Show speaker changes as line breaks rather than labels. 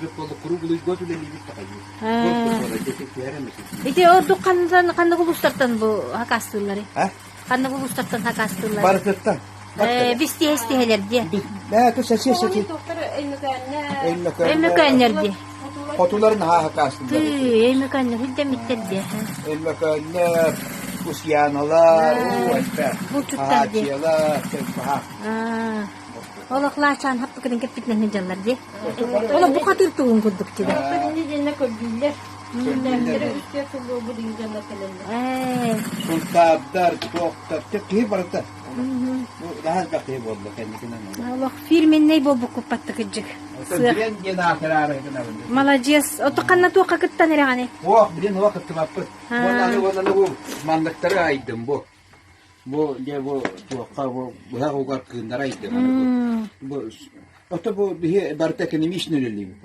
эбит буолла круглый год үлэлиибит таҕайыы.
Ити ордук ханнан ханнык улуустартан бу хакаастыыллары? Ханнык улуустартан хакаастыыллары?
Барытыттан.
Бистиһэ-истиһэлэр диэ.
Бээ, сосиэ сосиэ.
Өймөкөөннөр диэ.
Хотулар наһаа хакаастыыллар.
Тыы, өймөкөөннөр үрдэмиттэр диэ.
Өймөкөөннөр, Кусьяналар,
Булчуттар диэ.
Хааччыялар,
Олох лаачаан хаппыкырын кэппитинэн сылдьаллар дии. Олох бу хатыыр тугун курдук дии.
Инньэ көрдүүллэр. Көрдүүллэр үстүө сыллуобу дин дьонно кэлэллэр.
Сунтаардар, туохтар, киһи барыта. Наһаа элбэх киһи буолла кэнникинэн.
Олох фирменнэй буолбуккуппатта кырдьык.
Билэн диэн аатыраары гынабын.
Маладьыас. Ото ханна туохха кыттан эрэҕиний?
Ох, билин уох кыттыбаппыт. Уонна уонна бу манныктары айдым бу. Бу дьэ бу туохха бу быһах угар кыыннара айдым. Бу ото бу биһи барыта экономичный үлэлиибит.